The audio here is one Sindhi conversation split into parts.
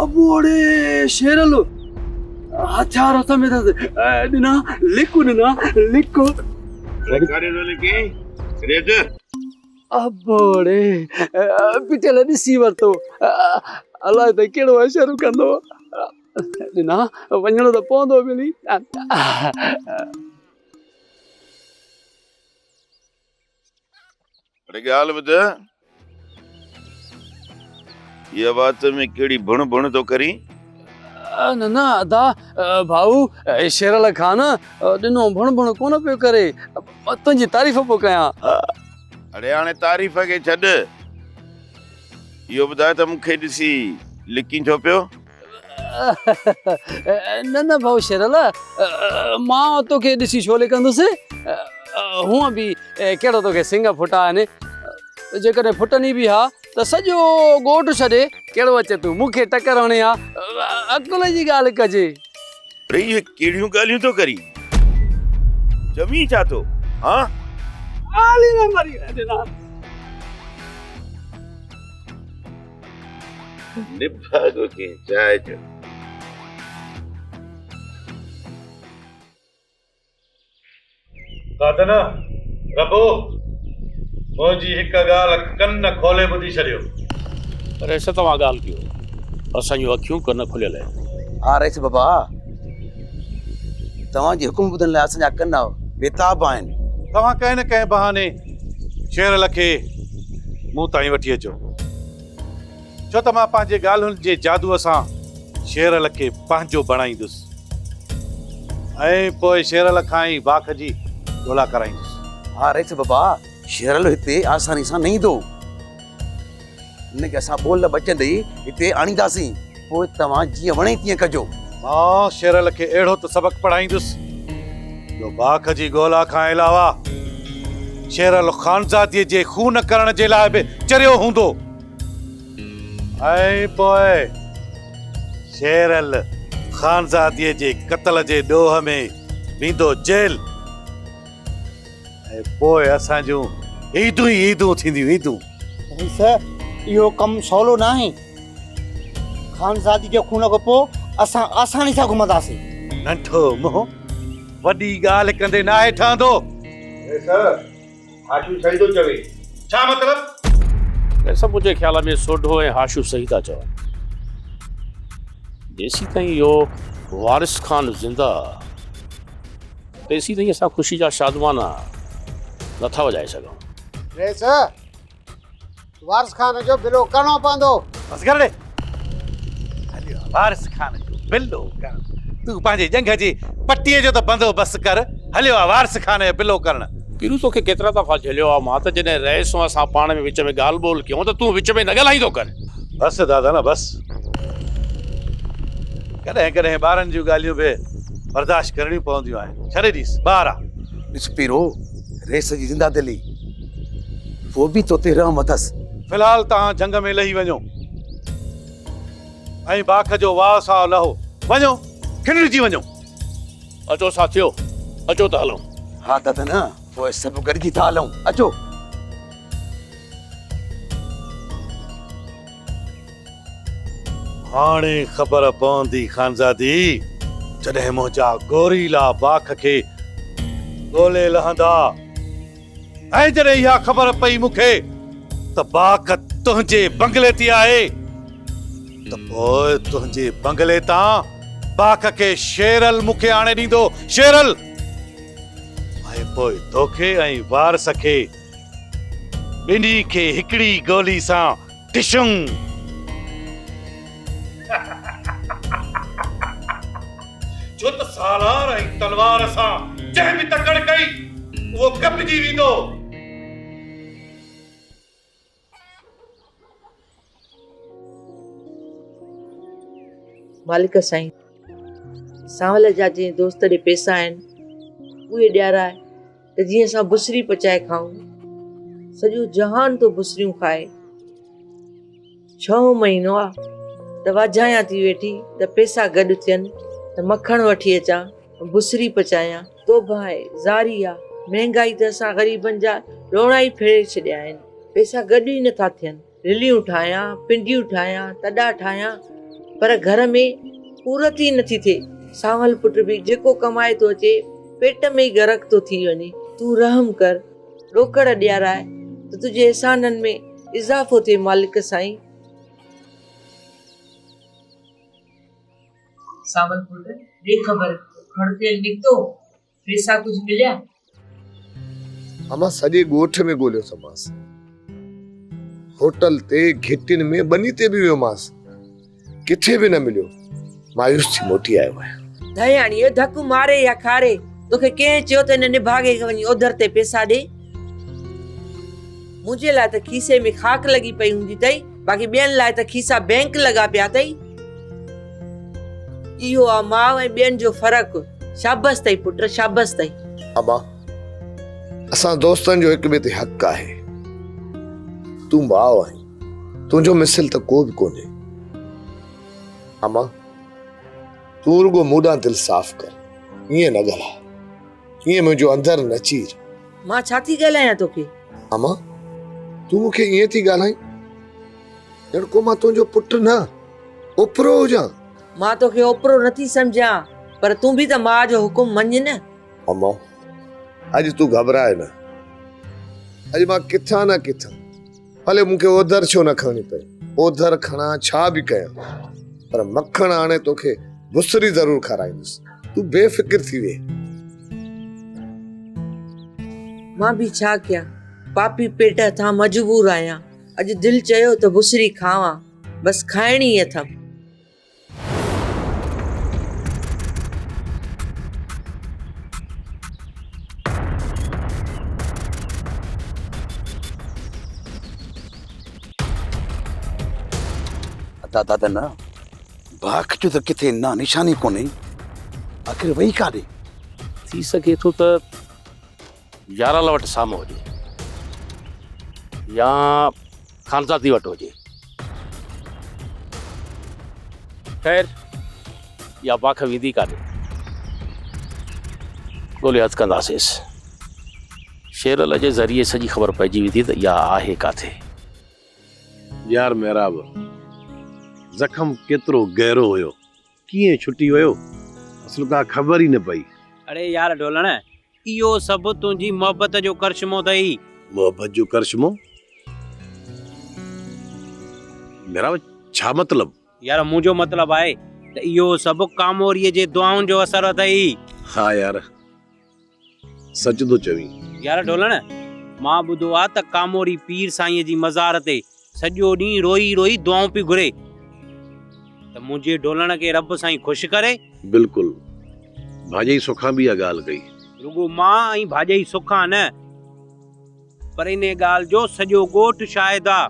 ابوڙي شيرل هٿيار هٿ ۾ اٿس ڏنا لڪ ڏنا لڪ ڪاڏي ٿو لڪين ريت ابوڙي پٽيل ڏسي ورتو الاء ته ڪهڙو اشارو ڪندو ڏنا وڃڻو ته پوندو ملي اڙي ڳالهه ٻڌ، هيء وات ۾ ڪهڙي ڀڻ ڀڻ ٿو ڪرين؟ نه نه ادا، ڀائو شيرل خان ڏنو ڀڻ ڀڻ ڪونه پيو ڪري، تنهنجي تعريف پيو ڪيان. اڙي هاڻي تعريف کي ڇڏ، اهو ٻڌاء ته مون کي ڏسي لڪين ڇو پيو؟ نه نه ڀائو شيرل، مان توکي ڏسي ڇو لڪندس؟ هونء به ڪهڙو توکي سڱ ڦٽا آهن، جيڪڏهن ڦٽن ئي به ها ته سڄو ڳوٺ ڇڏي ڪهڙو اچي تون مون کي ٽڪر هڻين ها، عقل جي ڳالهه ڪجي. اڙي اهي ڪهڙيون ڳالهيون ٿو ڪرين؟ چوين ڇا ٿو؟ هان؟ ڳالهه ئي نه مري ڏنا. نڀاڳو ڪنهن جاء جو. دادن، ربو، منهنجي هڪ ڳالهه ڪن کولي ٻڌي ڇڏيو. رئيس توهان ڳالهه ڪيو، اسان جون اکيون ڪن کليل آهن. ها رئيس بابا، توهان جي حڪم ٻڌڻ لاء اسان جا ڪن بيتاب آهن. توهان ڪنهن نه ڪنهن بهاني شيرل کي مون تائين وٺي اچو. ڇو ته مان پنهنجي ڳالهين جي جادوء سان شيرل کي پنهنجو بڻائيندس ۽ پوء شيرل کان ئي باک جي ڳولا ڪرائيندس. ها رئيس بابا، شيرل هتي آساني سان نه ايندو. هن کي اسان ٻول ٻچن ڏئي هتي آڻينداسين، پوء توهان جيئن وڻي تيئن ڪجو. مان شيرل کي اهڙو ته سبق پڙهائيندس جو باک جي ڳولا کان علاوه شيرل خانزاديء جي خون ڪرڻ جي لاء به چريو هوندو. ۽ پوء شيرل خانزاديء جي قتل جي ڏوهه ۾ ويندو جيل ۽ پوء اسان جون عيدون ئي عيدون ٿينديون عيدون. رئيس، اهو ڪم سولو ناهي. خانزادي جي خون کان پوء اسان آساني سان گهمنداسين. ننڍو منهن وڏي ڳالهه ڪندي ناهي ٺهندو. رئيس، هاشو صحيح ٿو چوي. ڇا مطلب؟ رئيس صاحب منهنجي خيال ۾ سوڍو ۽ هاشو صحيح ٿا چون. جيسيتائين اهو وارث خان زنده تيسيتائين اسان خوشي جا شادمانا نٿا وڄائي سگهون. رئيس وارث خان جو بلو ڪرڻو پوندو. بس ڪر ڙي. هليو آ وارث خان جو بلو ڪرڻ. تون پنهنجي ڄنگهه جي پٽيء جو ته بندوبست ڪر. هليو آ وارث خان جو بلو ڪرڻ. پيرو توکي ڪيترا دفعا جهليو آ مان ته جڏهن رئيس ۽ اسان پاڻ ۾ وچ ۾ ڳالهه ٻولهه ڪيون ته تون وچ ۾ نه ڳالهائيندو ڪر. بس دادا نه بس. ڪڏهن ڪڏهن ٻارن جون ڳالهيون به برداشت ڪرڻيون پونديون آهن. ڇڏي ڏيس ٻار آ. ڏس پيرو رئيس جي زنده دلي. پوء به توتي رحم اٿس. في الحال توهان جهنگ ۾ لهي وڃو ۽ باک جو واء ساء لهو. وڃو، کنڊرجي وڃو. اچو ساٿيو، اچو ته هلون. ها دادا نه، پوء سڀ گڏجي ٿا هلون. اچو. هاڻي خبر پوندي خانزادي، جڏهن منهنجا گوريلا باک کي ڳولي لهندا. ۽ جڏهن اها خبر پئي مون کي ته باک تنهنجي بنگلي تي آهي ته پوء تنهنجي بنگلي تان باک کي شيرل مون کي آڻي ڏيندو، شيرل! ۽ پوء توکي ۽ وارث کي ٻنهي کي هڪڙي گولي سان ٽشون! ڇو ته سالار ۽ تلوار سان جنهن به تڪڙ ڪئي، اهو ڪپجي ويندو. مالڪ سائين، سانول جا جنهن دوست ڏي پئسا آهن، اهي ڏيارائي ته جيئن اسان بسري پچائي کائون. سڄو جهان ٿو بسريون کائي. ڇهون مهينو آ ته واجهايان ٿي ويٺي ته پئسا گڏ ٿين. ته مکڻ وٺي اچان، بسري پچايان. توبه آهي، زاري آ، مهنگائي ته اسان غريبن جا لوڻا ئي ڦيري ڇڏيا آهن. پئسا گڏ ئي نٿا ٿين. رليون ٺاهيان، پنڊيون ٺاهيان، تڏا ٺاهيان، پر گهر ۾ پورت ئي نٿي ٿئي. سانول پٽ به جيڪو ڪمائي ٿو اچي، پيٽ ۾ ئي غرق ٿو ٿي وڃي. تون رحم ڪر، ڏوڪڙ ڏياراء ته تنهنجي احسانن ۾ اضافو ٿئي مالڪ سائين. سانول پٽ، ڏي خبر، کڙ تيل نڪتو؟ پيسا ڪجهه مليا؟ امان سڄي ڳوٺ ۾ ڳوليو اٿمانس. هوٽل تي، گهٽين ۾، ٻني تي به ويومانس. ڪٿي به نه مليو. مايوس ٿي موٽي آيو آهيان. ڌياڻيء ڌڪ ماري يا کاري، توکي ڪنهن چيو ته هن نڀاڳي کي وڃي اوڌر تي پيسا ڏي؟ منهنجي لاء ته کيسي ۾ خاڪ لڳي پئي هوندي اٿئي، باقي ٻين لاء ته کيسا بئنڪ لڳا پيا اٿئي. اهو آ ماء ۽ ٻين جو فرق. شابس اٿئي پٽ، شابس اٿئي. ابا، اسان دوستن جو هڪ ٻئي تي حق آهي. تون ماء آهين، تنهنجو مثل ته ڪو به ڪونهي. اما، تون رڳو مون ڏانهن دل صاف ڪر، ائين نه ڳالهاء، ائين منهنجو اندر نه چير. مان ڇا ٿي ڳالهايان توکي؟ اما، تون مون کي ائين ٿي ڳالهائين، ڄڻ ڪو مان تنهنجو پٽ نه، اوپرو هجان. مان توکي اوپرو نه ٿي سمجهان، پر تون به ته ماء جو حڪم مڃ نه. اما، اڄ تون گهٻراء نه. اڄ مان ڪٿان نه ڪٿان، ڀلي مون کي اوڌر ڇو نه کڻڻي پئي، اوڌر کڻان ڇا به ڪيان، پر مکڻ آڻي توکي بسري ضرور کارائيندس. تون بي فڪر ٿي ويهه. مان به ڇا ڪيان، پاپي پيٽ هٿان مجبور آهيان. اڄ دل چيو ته بسري کاوان، بس کائڻي ئي اٿم. ادا دادا نه باک جو ته ڪٿي نه نشاني ڪونهي آخر وئي ڪاڏي؟ ٿي سگهي ٿو ته يارال وٽ سامهون هجي يا خانزادي وٽ هجي. خير اها باک ويندي ڪاڏي؟ ڳولي هٿ ڪنداسينس. شيرل جي ذريعي سڄي خبر پئجي ويندي ته اها آهي ڪاٿي. يار محراب، زخم ڪيترو گهرو هيو، ڪيئن ڇٽي ويو، اصل ڪا خبر ئي نه پئي. اڙي يار ڍولڻ، اهو سڀ تنهنجي محبت جو ڪرشمو اٿئي. محبت جو ڪرشمو؟ ميرا ڇا مطلب؟ يار منهنجو مطلب آهي ته اهو سڀ ڪاموريء جي دعائن جو اثر اٿئي. ها يار سچ ٿو چوين. يار ڍولڻ مان ٻڌو آ ته ڪاموري پير سائينء جي مزار تي سڄو ڏينهن روئي روئي دعائون پئي گهري ته منهنجي ڍولڻ کي رب سائين خوش ڪري. بلڪل. ڀاڄائي سکان به اها ڳالهه ڪئي. رڳو مان ۽ ڀاڄائي سکان نه پر انهيء ڳالهه جو سڄو ڳوٺ شاهد آ.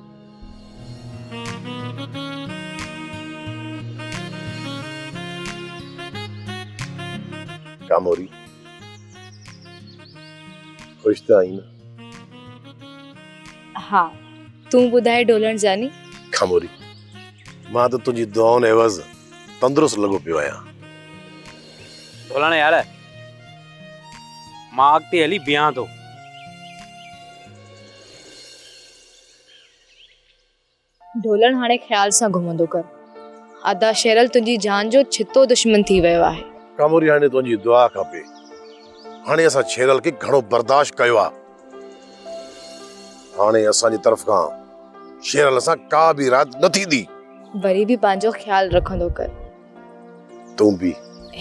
ڪاموري، خوش ته آهين نه؟ ها، تون ٻڌاء ڍولڻ جاني. ڪاموري، مان ته تنهنجي دعائن عيوض تندرست لڳو پيو آهيان. ڍولڻ يار، مان اڳتي هلي بيهان ٿو. ڍولڻ هاڻي خيال سان گهمندو ڪر. ادا شيرل تنهنجي جان جو ڇتو دشمن ٿي ويو آهي. ڪاموري هاڻي تنهنجي دعا کپي. هاڻي اسان شيرل کي گهڻو برداشت ڪيو آ. هاڻي اسان جي طرف کان شيرل سان ڪا به رعايت نه ٿيندي. وري به پنهنجو خيال رکندو ڪر. تون به.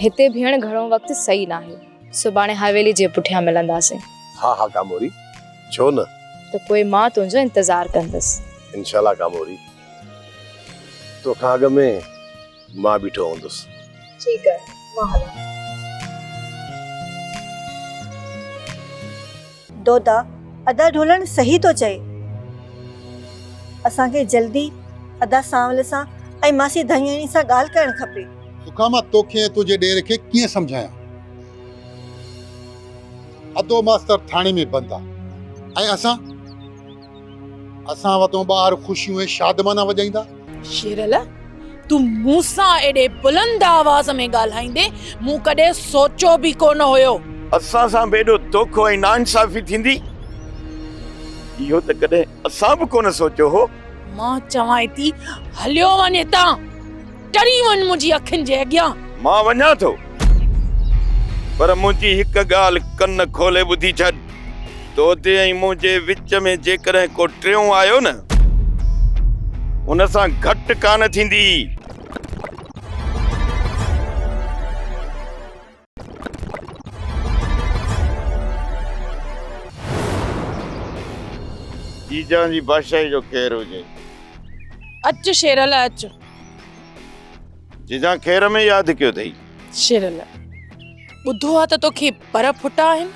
هتي بيهڻ گهڻو وقت صحيح ناهي. سڀاڻي حويلي جي پٺيان ملنداسين. ها ها ڪاموري، ڇو نه. ته پوء مان تنهنجو انتظار ڪندس. انشاء الله ڪاموري، توکان اڳ ۾ مان بيٺو هوندس. ٺيڪ آهي، مان هلان ٿي. دودا، ادا ڍولڻ صحيح ٿو چئي. اسان کي جلدي ادا سانول سان ۽ ماسي ڌڱياڻي سان ڳالهه ڪرڻ کپي. سکا مان توکي ۽ تنهنجي ڏير کي ڪيئن سمجهايان. ادو ماستر ٿاڻي ۾ بند آ ۽ اسان اسان وتون ٻاهر خوشيون ۽ شادمانا وڄائيندا. شيرل، تون مون سان ايڏي بلند آواز ۾ ڳالهائيندين، مون ڪڏهن سوچيو به ڪونه هيو. اسان سان به ايڏو دوکو ۽ ناانصافي ٿيندي، اهو ته ڪڏهن اسان به ڪونه سوچيو هو. مان چوانء ٿي، هليو وڃ هتان، ٽري وڃ منهنجي اکين جي اڳيان. مان وڃان ٿو، پر منهنجي هڪ ڳالهه ڪن کولي ٻڌي ڇڏ. دودي ۽ منهنجي وچ ۾ جيڪڏهن ڪو ٽيون آيو نه، ان سان گهٽ ڪانه ٿيندي. جيجان جي بادشاهي جو خير هجي. اچ شيرل اچ. جيجان خير ۾ ياد ڪيو اٿئي. شيرل ٻڌو آ ته توکي پر ڦٽا آهن.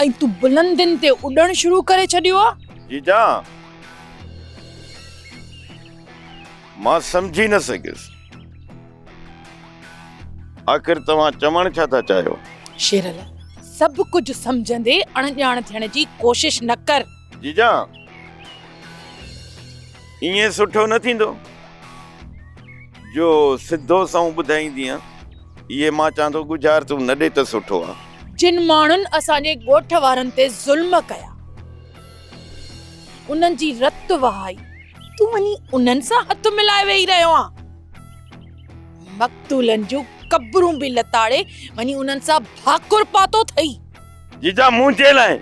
۽ تون بلندين تي اڏڻ شروع ڪري ڇڏيو آ. جيجا، مان سمجهي نه سگهيس. آخر توهان چوڻ ڇا ٿا چاهيو؟ شيرل، سڀ ڪجهه سمجهندي اڻڄاڻ ٿيڻ جي ڪوشش نه ڪر. جيجا، ائين سٺو نه ٿيندو جو سڌو سنئون ٻڌائيندينء. اهي مان چوان ٿو ڳجهار تون نه ڏي ته سٺو آ. جن ماڻهن اسان جي ڳوٺ وارن تي ظلم ڪيا، انهن جي رت وهائي، تون وڃي انهن سان هٿ ملائي ويهي رهيو آن. مقتولن جون قبرون به لتاڙي وڃي انهن سان ڀاڪر پاتو اٿئي. جيجا منهنجي لاء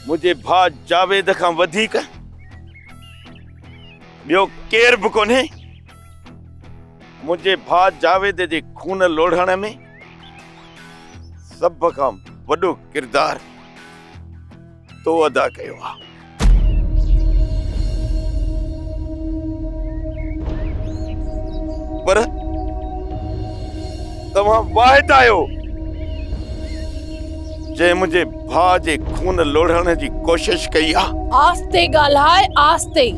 منهنجي ڀاء جاويد کان وڌيڪ ٻيو ڪير به ڪونهي. منهنجي ڀاء جاويد جي خون لوڙهڻ ۾ سڀ کان وڏو ڪردار تو ادا ڪيو آهي. پر توهان واحد آهيو جنهن منهنجي ڀاء جي خون لوڙهڻ جي ڪوشش ڪئي آ. آهستي ڳالهاء آهستي.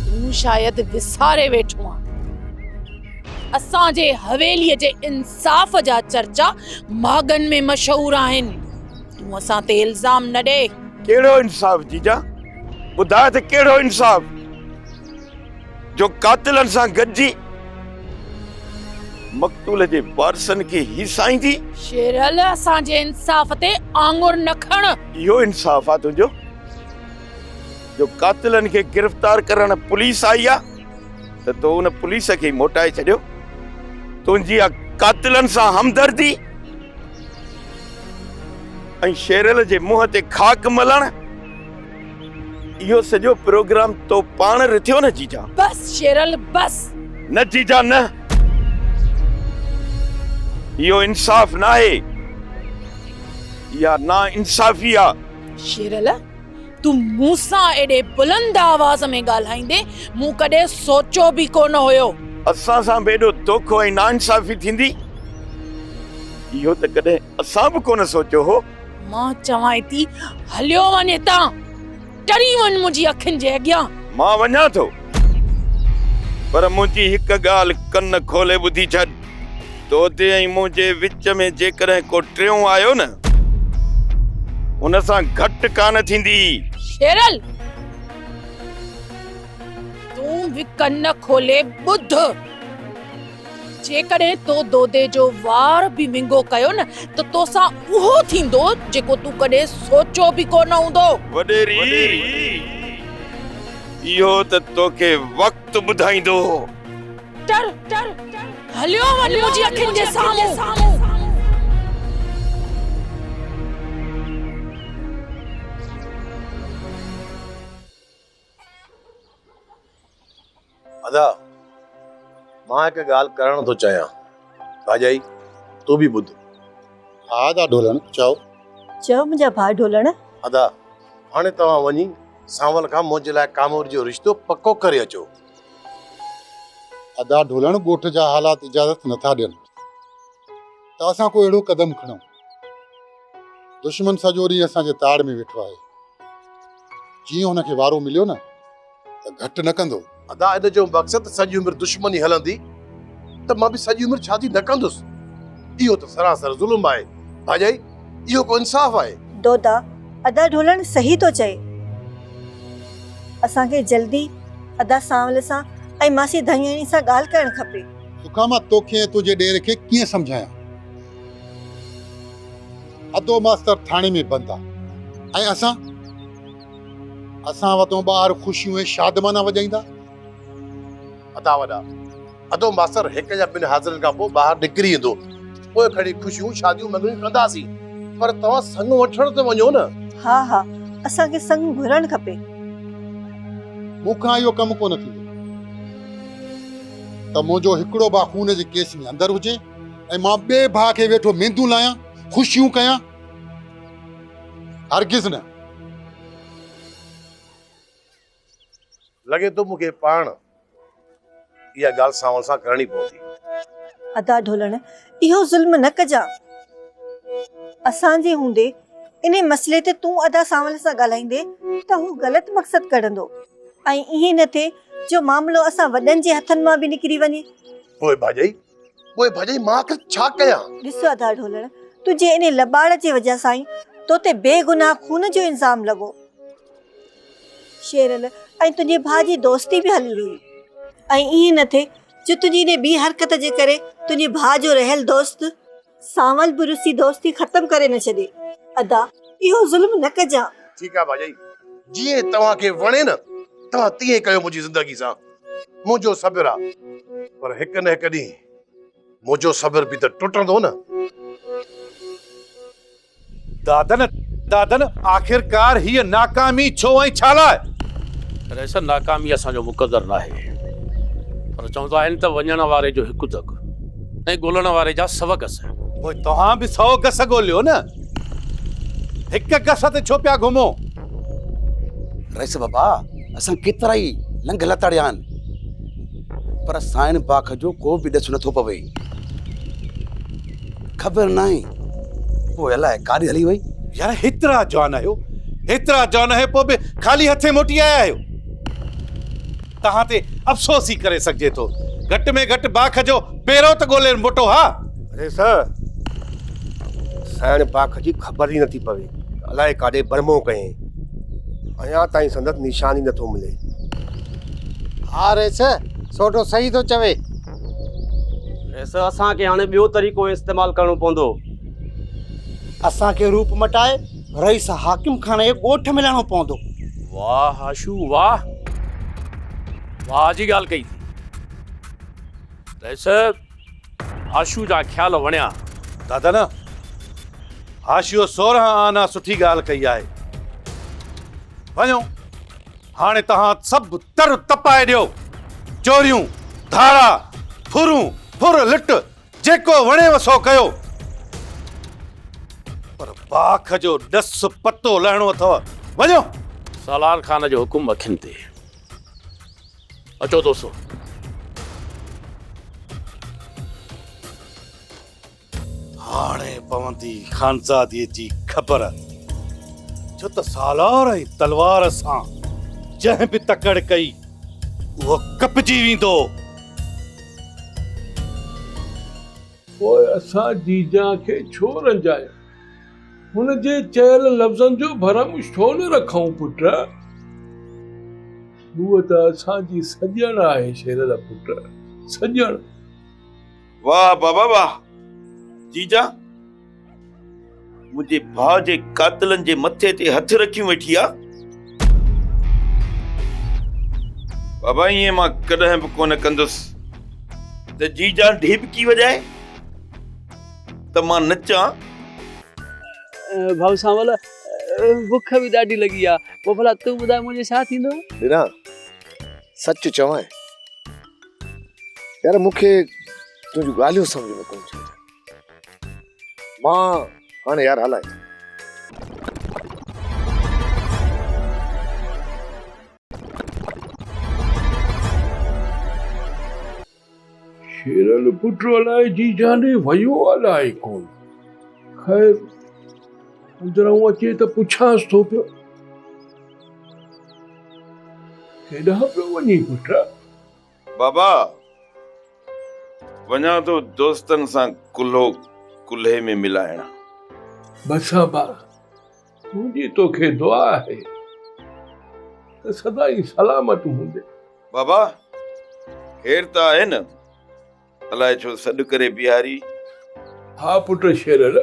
تون شايد وساري ويٺو آن. اسان جي حويليء جي انصاف جا چرچا ماڳن ۾ مشهور آهن. تون اسان تي الزام نه ڏي. ڪهڙو انصاف جيجا؟ ٻڌاء ته ڪهڙو انصاف؟ جو قاتلن سان گڏجي مقتول جي وارثن کي هيسائيندي. شيرل اسان جي انصاف تي آڱر نه کڻ. اهو انصاف آ تنهنجو جو قاتلن کي گرفتار ڪرڻ پوليس آئي آ ته تو ان پوليس کي ئي موٽائي ڇڏيو. تنهنجي اها قاتلن سان همدردي ۽ شيرل جي منهن تي خاڪ ملڻ. اهو سڄو پروگرام تو پاڻ رٿيو نه جيجا. بس شيرل بس. نه جيجا نه. اهو انصاف ناهي. اها نا انصافي آ. شيرل تون مون سان ايڏي بلند آواز ۾ ڳالهائيندين مون ڪڏهن سوچيو به ڪونه هيو. اسان سان به ايڏو دوکو ۽ نا انصافي ٿيندي اهو ته ڪڏهن اسان به ڪونه سوچيو هو. مان چوانء ٿي، هليو وڃ هتان، ٽري وڃ منهنجي اکين جي اڳيان. مان وڃان ٿو، پر منهنجي هڪ ڳالهه ڪن کولي ٻڌي ڇڏ، دودي ۽ منهنجي وچ ۾ جيڪڏهن ڪو ٽيون آيو نه، ان سان گهٽ ڪانه ٿيندي. شيرل! تون به ڪن کولي ٻڌ. جيڪڏهن تو دودي جو وار به ونگو ڪيو نه ته توسان اهو ٿيندو جيڪو تون ڪڏهن سوچيو به ڪونه هوندو. وڏيري، اهو ته توکي وقت ٻڌائيندو. ٽر، هليو وڃ منهنجي اکين جي سامهون. ادا مان هڪ ڳالهه ڪرڻ ٿو چاهيان. ڀاڄائي تون به ٻڌ. ها ادا ڍولڻ چئو. چئو منهنجا ڀاء ڍولڻ. ادا هاڻي توهان وڃي سانول کان منهنجي لاء ڪاموري جو رشتو پڪو ڪري اچو. ادا ڍولڻ ڳوٺ جا حالات اجازت نٿا ڏين ته اسان ڪو اهڙو قدم کڻون. دشمن سڄو ڏينهن اسان جي تاڙ ۾ ويٺو آهي. جيئن هن کي وارو مليو نه ته گهٽ نه ڪندو. ادا ان جو مقصد ته سڄي عمر دشمني هلندي ته مان به سڄي عمر شادي نه ڪندس. اهو ته سراسر ظلم آهي ڀاڄائي، اهو ڪو انصاف آهي؟ دودا، ادا ڍولڻ صحيح ٿو چئي. اسان کي جلدي ادا سانول سان ۽ ماسي ڌڱيڻي سان ڳالهه ڪرڻ کپي. سکا مان توکي ۽ تنهنجي ڏير کي ڪيئن سمجهايان؟ ادو ماستر ٿاڻي ۾ بند آ ۽ اسان اسان وتون ٻاهر خوشيون ۽ شادمانا وڄائيندا. ادا وڏا ادو ماستر هڪ يا ٻن حاضرين کان پوء ٻاهر نڪري ايندو پوء کڻي خوشيون شاديون مڱڻيون ڪنداسين پر توهان سڱ وٺڻ ته وڃو نه. ها ها اسان کي سڱ گهرڻ کپي. مون کان اهو ڪم ڪونه ٿيندو ته منهنجو هڪڙو ڀاء خون جي ڪيس ۾ اندر هجي ۽ مان ٻئي ڀاء کي ويٺو ميندون لايان، خوشيون ڪيان. هرگز نه. لڳي ٿو مون کي پاڻ اها ڳالهه سانول سان ڪرڻي پوندي. ادا ڍولڻ اهو ظلم نه ڪجان. اسان جي هوندي انهي مسئلي تي تون ادا سانول سان ڳالهائيندين ته هو غلط مقصد ڪڍندو ۽ ائين نه ٿئي جو معاملو اسان وڏن جي هٿن مان به نڪري وڃي. پوء ڀاڄائي پوء ڀاڄائي مان آخر ڇا ڪيان؟ ڏس ادا ڍولڻ تنهنجي انهي لٻاڙ جي وجهه سان ئي تو تي بيگناهه خون جو الزام لڳو. شيرل ۽ تنهنجي ڀاء جي دوستي به هلي وئي ۽ ائين نه ٿئي جو تنهنجي انهي ٻي حرڪت جي ڪري تنهنجي ڀاء جو رهيل دوست سانول به رسي دوستي ختم ڪري نه ڇڏي. ادا اهو ظلم نه ڪجان. ٺيڪ آهي ڀاڄائي جيئن توهان کي وڻي نه توهان تيئن ڪيو منهنجي زندگي سان منهنجو صبر آ پر هڪ نه هڪ ڏينهن منهنجو صبر به ته ٽٽندو نه. دادن دادن آخرڪار هيء ناڪامي ڇو ۽ ڇا لاء؟ رئيس ناڪامي اسان جو مقدر ناهي پر چوندا آهن ته وڃڻ واري جو هڪ دڳ ۽ ڳولڻ واري جا سو گس. پوء توهان به سو گس ڳوليو نه، هڪ گس تي ڇو پيا گهمو؟ رئيس بابا اسان ڪيترائي لنگهه لتاڙيا آهن پر سائڻ باک جو ڪو به ڏس نٿو پوي. خبر ناهي پوء الائي ڪاڏي هلي وئي. يار هيترا جوان آهيو، هيترا جوان آهيو پوء به خالي هٿين موٽي آيا آهيو. توهان تي افسوس ئي ڪري سگهجي ٿو. گهٽ ۾ گهٽ باک جو پيرو ته ڳولي موٽو ها. ريس، سائڻ باک جي خبر ئي نٿي پوي ته الائي ڪاڏي برمو ڪيائين. اڃا تائين سندس نشان ئي نٿو ملي. ها ريس، سوڍو صحيح ٿو چوي. ريس، اسان کي هاڻي ٻيو طريقو استعمال ڪرڻو پوندو. اسان کي روپ مٽائي رئيس حاڪم خان جي ڳوٺ ۾ لهڻو پوندو. واهه هاشو واهه. واهه جي ڳالهه ڪئي ٿي. رئيس، هاشو جا خيال وڻيا. دادا نه، هاشوء 16 آنا سٺي ڳالهه ڪئي آهي. وڃو. هاڻي توهان سڀ تر تپائي ڏيو. چوريون، ڌاڙا، ڦرون، ڦر لٽ، جيڪو وڻيو سو ڪيو. پر باک جو ڏس پتو لهڻو اٿو. وڃو. سالار خان جو حڪم اکين تي. اچو دوستو. هاڻي پوندي خانزاديء جي خبر، ڇو ته سالار ۽ تلوار سان جنهن به تڪڙ ڪئي، اهو ڪپجي ويندو. پوء اسان جيجان کي ڇو رنجايون؟ هن جي چيل لفظن جو ڀرم ڇو نه رکون پٽ؟ هوء ته اسان جي سڄڻ آهي شيرل پٽ، سڄڻ. واهه بابا واهه جيجا منهنجي ڀاء جي قاتلن جي مٿي تي هٿ رکيون ويٺي آ. بابا ائين مان ڪڏهن به ڪونه ڪندس ته جيجا ڍيبڪي وڄائي ته مان نچان. ڀائو سانول بک به ڏاڍي لڳي آ پوء ڀلا تون ٻڌاء منهنجو ڇا ٿيندو؟ ڏنا سچ چوانء يار مون کي تنهنجون ڳالهيون سمجهه ۾ ڪونه ٿيون اچن. مان هاڻي يار هلان ٿو. شيرل پٽ الائي جي جاني ويو الائي ڪونه. خير اندرئون اچي ته پڇانس ٿو پيو. ڪيڏانهن پيو وڃين پٽ؟ بابا وڃان ٿو دوستن سان ڪلهو ڪلهي ۾ ملائڻ. بس ابا منهنجي توکي دعا آهي ته سدائين سلامت هوندين. بابا خير ته آهي نه؟ الائي ڇو سڏ ڪري بيهاري. ها پٽ شيرل،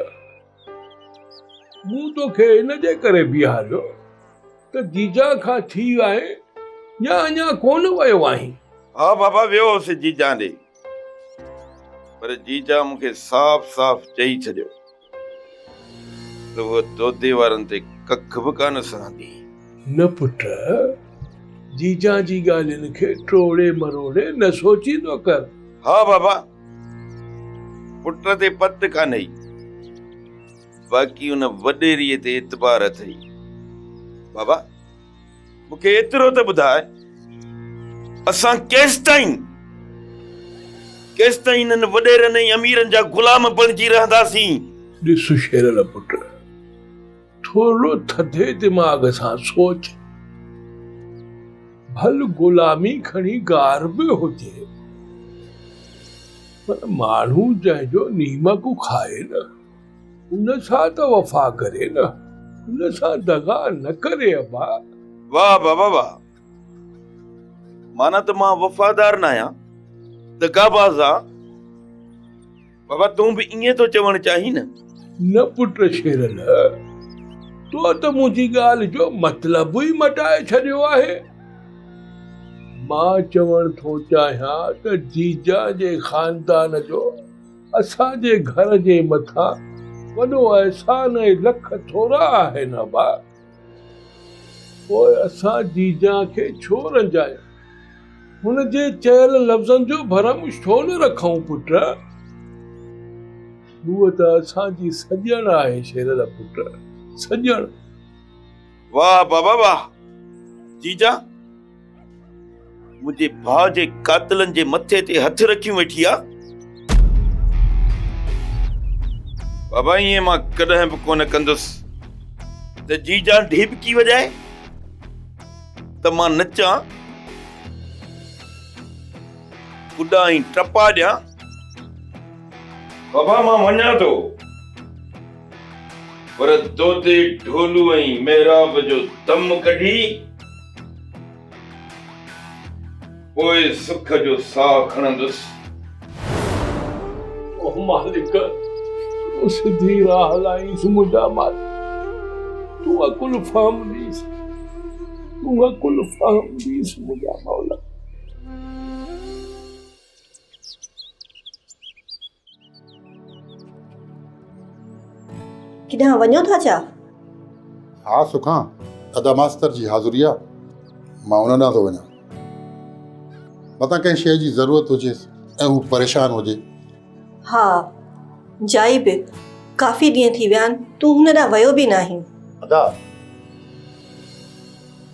مون توکي ان جي ڪري بيهاريو ته جيجا کان ٿي آهين يا اڃا ڪونه ويو آهين؟ ها بابا ويو هوس جيجا ڏي، پر جيجا مون کي صاف صاف چئي ڇڏيو ته هوء دودي وارن تي ڪک به ڪانه سهندي. نه پٽ، جيجا جي ڳالهين کي ٽوڙي مروڙي نه سوچيندو ڪر. ها بابا، پٽ تي پت ڪانهئي، باقي ان وڏيري تي اعتبار اٿئي. بابا، مون کي ايترو ته ٻڌاء، اسان ڪيستائين ڪيستائين انهن وڏيرن ۽ اميرن جا غلام بڻجي رهنداسين؟ ڏس شيرل پٽ، ٿورڙو ٿڌي دماغ سان سوچ. ڀل غلامي کڻي گار به هجي، پر ماڻهو جنهن جو نيمڪ کائي نه، ان سان ته وفا ڪري نه، ان سان دغا نه ڪري ابا. واهه بابا واهه، معنيٰ ته مان وفادار ناهيان، دغاباز آن. بابا تون به ائين ٿو چوڻ چاهين نه؟ نه پٽ شيرل، تو ته منهنجي ڳالهه جو مطلب ئي مٽائي ڇڏيو آهي. مان چوڻ ٿو چاهيان ته جيجا جي خاندان جو اسان جي گهر جي مٿان وڏو احسان ۽ لک ٿورا آهن ابا. پوء اسان جيجا کي ڇو رنجايون؟ هن جي چيل لفظن جو ڀرم ڇو نه رکون پٽ؟ هوء ته اسان جي سڄڻ آهي شيرل پٽ، سڄڻ. واهه بابا واهه! جيجا منهنجي ڀاء جي قاتلن جي مٿي تي هٿ رکيون ويٺي آ. بابا ائين مان ڪڏهن به ڪونه ڪندس ته جيجا ڍيٻڪي وڄائي ته مان نچان، ڪڏا ۽ ٽپا ڏيان. بابا مان وڃان ٿو پر دودي ڍولو ۽ محراب جو دم ڪڍي پوء سک جو ساهه کڻندس. او مالڪ! تون سڌي راهه هلائينس منهنجا مالڪ! تون عقل فهم ڏيس، تون عقل فهم ڏيس منهنجا مولا! ڪيڏانهن وڃو ٿا ڇا؟ ها سکان، ادا ماستر جي حاضري آ، مان ان ڏانهن ٿو وڃان. متان ڪنهن شيء جي ضرورت هجيس ۽ هو پريشان هجي. ها، جائي به ڪافي ڏينهن ٿي ويا آهن، تون هن ڏانهن ويو به ناهين. ادا،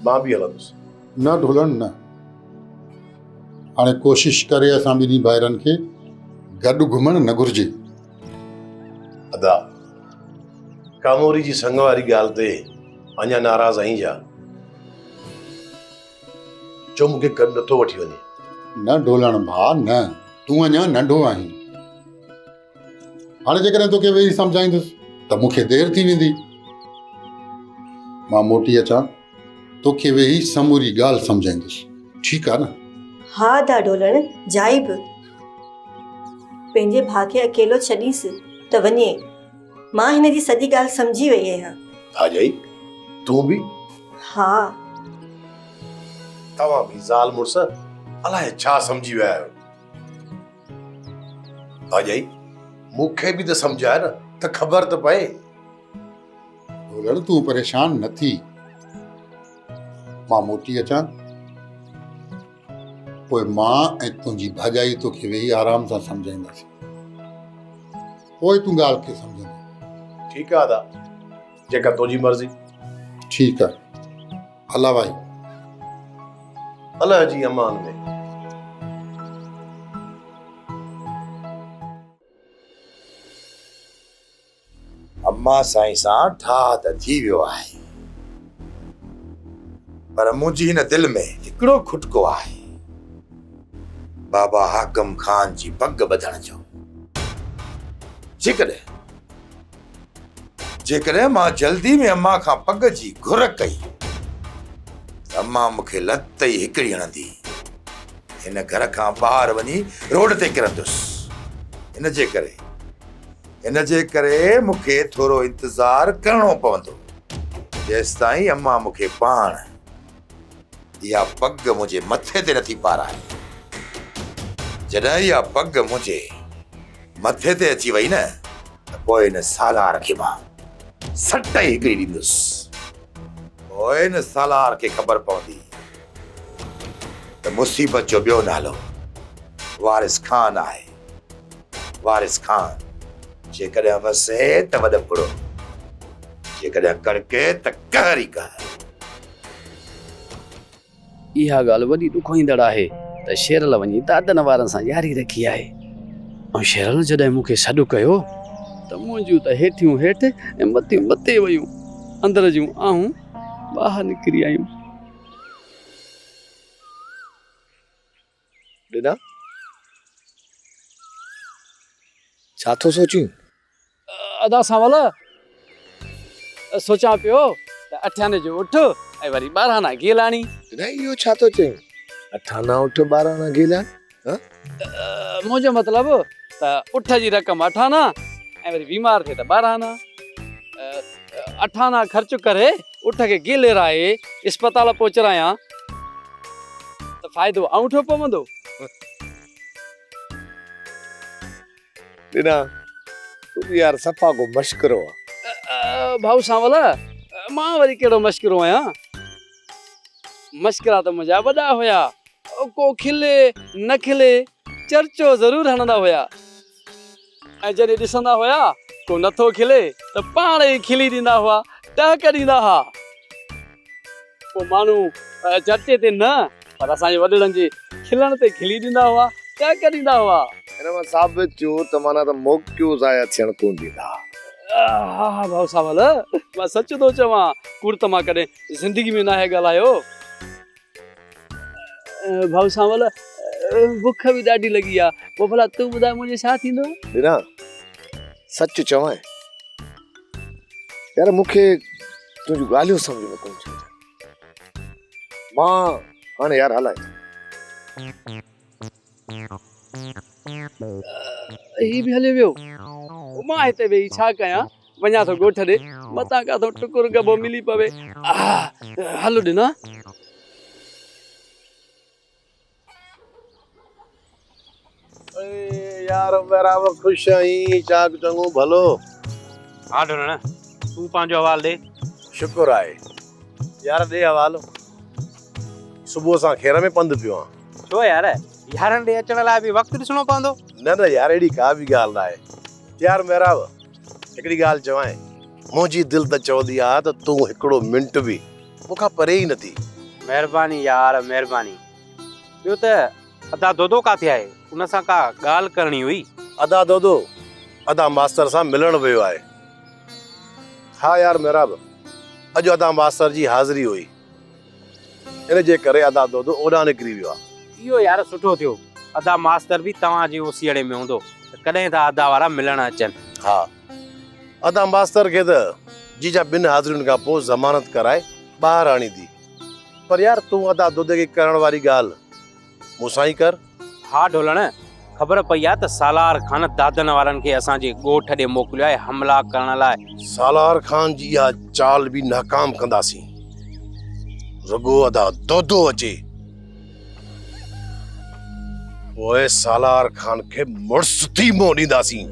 مان به هلندس. نه ڍولڻ نه. هاڻي ڪوشش ڪري اسان ٻنهي ڀائرن کي گڏ گهمڻ نه گهرجي. ادا، ڪاموري جي سڱ واري ڳالهه تي اڃا ناراض آهين ڇا؟ ڇو مون کي گڏ نٿو وٺي وڃين؟ نه ڍولڻ ڀاء نه، تون اڃا ننڍو آهين. هاڻي جيڪڏهن توکي ويهي سمجهائيندس ته مون کي دير ٿي ويندي. مان موٽي اچان توکي ويهي سموري ڳالهه سمجهائيندس. ٺيڪ آ نه؟ ها ادا ڍولڻ، جائي به پنهنجي ڀاء کي اڪيلو ڇڏينس ته وڃي. مان هن جي سڄي ڳالهه سمجهي وئي آهيان. ڀاڄائي، تون به؟ ها. توهان به زال مڙس الائي ڇا سمجهي ويا آهيو. ڀاڄائي، مون کي به ته سمجهاء نه ته خبر ته پئي. ڍولڻ تون پريشان نه ٿي. مان موٽي اچان پوء مان ۽ تنهنجي ڀاڄائي توکي ويهي آرام سان سمجهائينداسين. پوء تون ڳالهه کي سمجهندين. ٺيڪ آ ادا، جيڪا تنهنجي مرضي. ٺيڪ آ. الله وائي. الله جي امان ۾. اما سائين سان ٺاهه ته ٿي ويو آهي پر منهنجي هن دل ۾ هڪڙو کٽڪو آهي بابا حاڪم خان جي پڳ ٻڌڻ جو. جيڪڏهن جيڪڏهن مان جلدي ۾ اما کان پڳ جي گهر ڪئي ته اما مون کي لت ئي هڪڙي هڻندي. هن گهر کان ٻاهر وڃي روڊ تي ڪرندس. ان جي ڪري ان جي ڪري مون کي ٿورو انتظار ڪرڻو پوندو، جيستائين امان مون کي پاڻ اها پڳ منهنجي مٿي تي نٿي پارائي. جڏهن اها پڳ منهنجي مٿي تي اچي وئي نه ته پوء ان سالار کي مان سٽ ئي هڪڙي ڏيندس. پوء ان سالار کي خبر پوندي ته مصيبت جو ٻيو نالو وارث خان آهي. وارث خان جيڪڏهن وسي ته وڏ ڦڙو، جيڪڏهن ڪڙڪي ته قهر ئي قهر. اها ڳالهه وڏي ڏکوئيندڙ آهي ته شيرل وڃي دادن وارن سان ياري رکي آهي ۽ شيرل جڏهن مون کي سڏ ڪيو ته منهنجون ته هيٺيون هيٺ ۽ مٿيون مٿي ويون، اندر جون آهون ٻاهر نڪري آيون. ڏنا؟ ڇا ٿو سوچين؟ ادا سانول، سوچان پيو ته اٺياني جو اٺ ۽ وري ٻارهانا گيلاڻي. ڏنا اهو ڇا ٿو چئين؟ اٺانا اٺ ٻارهانا گيلاڻي؟ ها؟ منهنجو مطلب ته اٺ جي رقم اٺانا ۽ وري بيمار ٿئي ته ٻارهانا. اٺانا خرچ ڪري اٺ کي گيليرائي اسپتال پهچرايان ته فائدو آئونٺو پوندو. ڏنا، تون به يار صفا ڪو مشڪرو آن. ڀائو سانول، مان وري ڪهڙو مشڪرو آهيان. مشڪرا ته منهنجا وڏا هيا. ڪو کلي نه کلي چرچو ضرور هڻندا هيا ۽ جڏهن ڏسندا هيا ڪو نٿو کلي ته پاڻ ئي کلي ڏيندا هئا، ٽهڪ ڏيندا ها. پوء ماڻهو چرچي تي نه پر اسان جي وڏڙن جي کلڻ تي کلي ڏيندا هئا، ٽهڪ ڏيندا هئا. ان مان ثابت ٿيو ته معنيٰ ته موقعو ضايع ٿيڻ ڪونه ڏيندا. ها ها ڀائو سانول، مان سچ ٿو چوان، ڪوڙ ته مان ڪڏهن زندگي ۾ ناهي ڳالهايو. ڀائو سانول، بک به ڏاڍي لڳي آ، پوء ڀلا تون ٻڌاء منهنجو ڇا ٿيندو؟ ڏنا، سچ چوانء يار مون کي تنهنجون ڳالهيون سمجهه ۾ ڪونه ٿيون اچن. مان هاڻي يار هلان ٿو. هي به هليو ويو. مان هتي ويهي ڇا ڪيان؟ وڃان ٿو ڳوٺ ڏي، متان ڪاٿو ٽڪر ڳڀو ملي پوي. هل ڏنا. اي يار مهراب خوش آهين چاڪ چڱو ڀلو. ها ڍولڻ تون پنهنجو حوال ڏي. شڪر آهي يار ڏي حوالو. صبح سان خير ۾ پنڌ پيو آهان. ڇو يار يارن ڏي اچڻ لاء به وقت ڏسڻو پوندو. نه نه يار اهڙي ڪا به ڳالهه ناهي. يار مهراب هڪڙي ڳالهه چوانء منهنجي دل ته چوندي آ ته تون هڪڙو منٽ به مون کان پري ئي نه ٿي. مهرباني يار مهرباني. ٻيو ته ادا دودو ڪاٿي آهي؟ ان سان ڪا ڳالهه ڪرڻي هئي. ادا دودو ادا ماستر سان ملڻ ويو آهي. ها يار محراب اڄ ادا ماستر جي حاضري هئي ان جي ڪري ادا دودو اوڏانهن نڪري ويو آهي. اهو يار سٺو ٿيو ادا ماستر به توهان جي اوسيئڙي ۾ هوندو ته ڪڏهن ٿا ادا وارا ملڻ اچن. ها ادا ماستر کي ته جيجا ٻن حاضرين کان پوء ضمانت ڪرائي ٻاهر آڻيندي. پر يار تون ادا دودي کي ڪرڻ واري ڳالهه مون سان ئي ڪر. ها ڍولڻ، خبر پئي آ ته سالار خان دادن وارن کي اسان جي ڳوٺ ڏي موڪليو آهي حملا ڪرڻ لاء. سالار خان جي اها چال به ناڪام ڪنداسين. رڳو ادا دودو اچي پوء سالار خان کي مڙس ٿي منهن ڏينداسين.